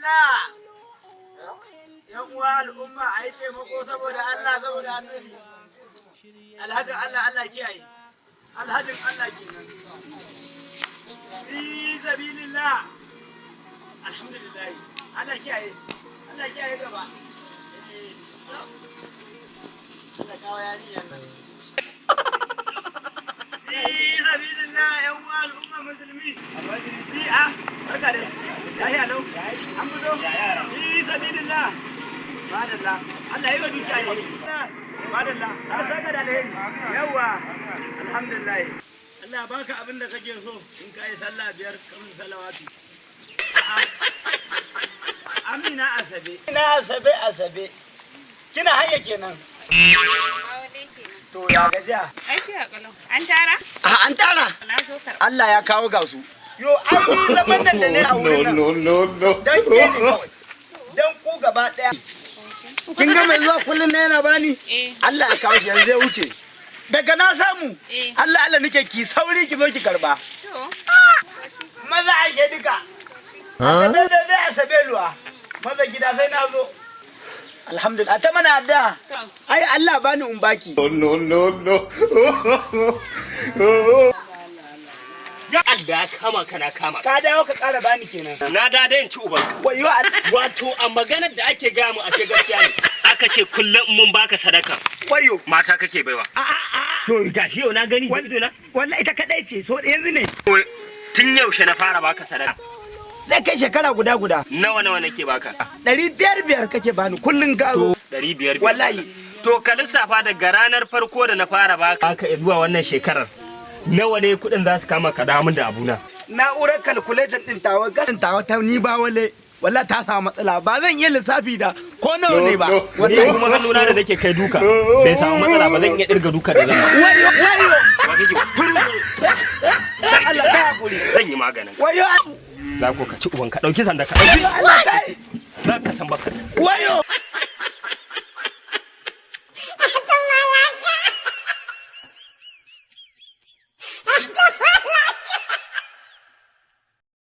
Sabilillah. Yan uwa al'umma, a yi taimako saboda Allah, saboda Annabi. Alhajin Allah, Allah kiyaye. Alhajin Allah kenan. Fi sabilillah. Alhamdulillah. Allah kiyaye. Allah kiyaye gaba. Eh, Allah kawo yarinyar nan. Fi sabilillah, yan uwa al'umma musulmi. Fi a barka da lahiya lau. An fito. Fi sabilillah. Madalla. Allah yi wa dukiya ne. Madalla. Allah saka da alheri. Yawwa. Alhamdulillah. Allah baka abin da kake so in ka yi sallah biyar kamar salawatu. A'a. Amina Asabe. Amina Asabe, Asabe. Kina hanya kenan. To, ya gajiya? Aiki a kalau. An tara? A an tara. Na zo karɓa. Allah ya kawo ga su. Yo, ai ni zaman nan da ne a wurin nan. No, no, no. Dan ke ne kawai. Dan ku gaba daya. Kin ga mai zuwa kullun na yana bani? Eh. Allah ya kawo shi, yanzu zai wuce. Daga na samu. Eh. Allah Allah nake ki sauri ki zo ki karba. To. Maza aishe duka. Asabe da Asabe luwa. Maza gida, sai na zo. Alhamdulillah. Ta mana da. To. Ai Allah bani in baki. No, no, no. Ya Allah ya kama ka, na kama. Ka dawo ka ƙara bani kenan. Na da da in ci ubanka. Wayo Allah. Wato a maganar da ake gaya mu, ashe gaskiya ne. Aka ce kullum in mun baka sadaka Wayo. mata kake baiwa. To, gashi yau na gani da ido na. Wallahi ita kadai ce so yanzu ne. Tun yaushe na fara baka sadaka? Zai kai shekara guda guda. Nawa nawa nake baka? 500 500 kake bani kullum garo. 500 500. Wallahi. To, ka lissafa daga ranar farko da na fara baka haka zuwa wannan shekarar. Nawa ne kuɗin za su kama ka dawo min da abuna? Na'urar calculator din tawa gasin tawa ta ni ba wale. Wallahi ta samu matsala, ba zan iya lissafi da ko nawa ne ba. Ni Wallahi. kuma hannuna da nake kai duka bai samu matsala ba, zan iya ɗirga duka da zan. Wayo, wayo. Wa kake? Allah ka hakuri. Zan yi maganin. Wayo. Za ko ka ci ubanka, ɗauki sanda ka ɗauki. Allah kai. Za ka san baka. Wayo.